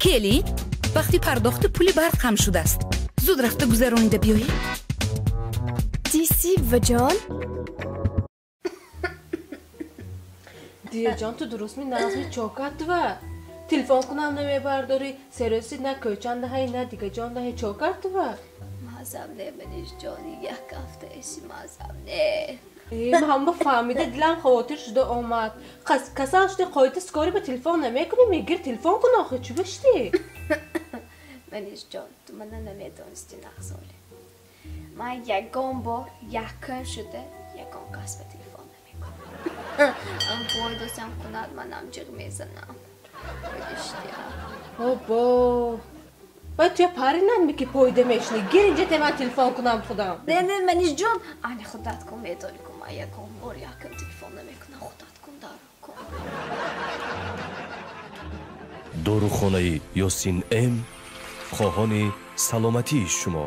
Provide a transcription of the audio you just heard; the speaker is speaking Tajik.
Келин, вақти пардохти пули барқ ҳам шудааст. Зуд рафта гузаронида биёед. Диси, буваҷон? Дияҷон, ту дурустми, нағзми, чокат ва? Телефон кунам намебардорӣ, серӯси на кӯчан наҳай, на дигаҷон наҳай, чокат ва? Мазам не, Манишҷони, як ҳафта эси мазам не. Ман ҳама фаҳмида, дилам хавотир шуда омад. Касал шуди, қоида скори ба телефон намекунӣ, мегир телефон кун охи, чӣ бишти? Манишҷон, ту мана намедонисти нағзоле. Ман ягон бор якум шуда ягон кас ба телефон намекунам. Пойдосам кунад, манам ҷиғ мезанам. Обо, баъд туя пари надми ки пойда мешинӣ. Гир инҷа, те ман телефон кунам худам. Не, не, Манишҷон, ани худат кун, медонӣ ку ман ягон бор якум телефон намекунам, худат кун, даро кун. Дорухонаи Ёсин М хоҳони саломатии шумо.